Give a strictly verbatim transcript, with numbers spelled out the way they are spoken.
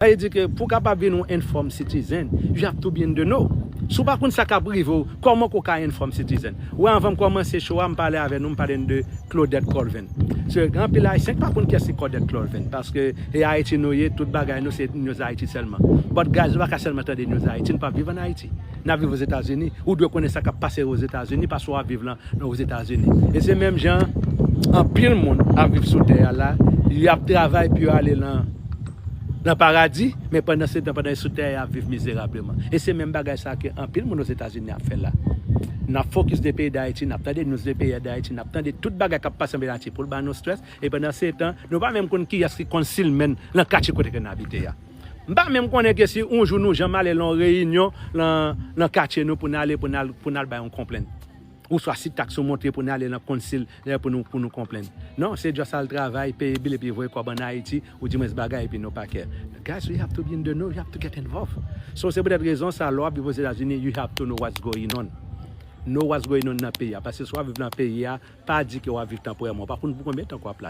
Sa vle di ke pou w kapab vin yon informed citizen, you have to be in the know. Si w pa konn sa k ap rive w, kòman ke w ka informed citizen? Wè, anvan m kòmanse show a, m pale avè nou, m pale n de Claudette Colvin. Se gen anpil Ayisyen ki pa konn kiyès ki Claudette Colvin, paske e Ayiti nou ye, tout bagay nou se News Haiti sèlman. But guys, nou pa ka sèlman tande News Haiti, nou pa viv ann Ayiti. N ap viv Ozetazini, ou dwe konnen sa k ap pase Ozetazini, paske w ap viv lan nan Ozetazini. E se menm jan, anpil moun ap viv sou tè a la, y ap travay pou yo ale nan nan paradi, men pandan se tan, pandan yo sou tè a, y ap viv mizerableman. E se menm bagay sa ke anpil moun Ozetazini ap fè la. N ap focus de peyi Dayiti, n ap tande news de peyi Dayiti, n ap tande tout bagay k ap pase an peyi Dayiti pou l ba nou strès, e pandan se tan, nou pa menm konn kiyès ki concealment lan katye kote ke n abite a. M pa menm konnen ke si yon jou nou janm ale lan yon reyinyon lan, lan katye nou pou n ale, pou n al, pou n al bay yon konplenn. Ouswa si taks ou monte pou n ale lan konsil, eh, pou nou, pou nou konplenn. Non, se just al travay, peye bil epi voye kòb ann Ayiti, ou di mwens bagay epi nou pa kè. Guys, we have to be in the know, we have to get involved. So, se poutèt rezon sa, lè w ap viv Ozetazini, you have to know what's going on. Know what's going on nan peyi a. Paske si w ap viv nan peyi a, pa di ke w ap viv tanporèman. Ou pa konn pou konbyen tan ke w ap la.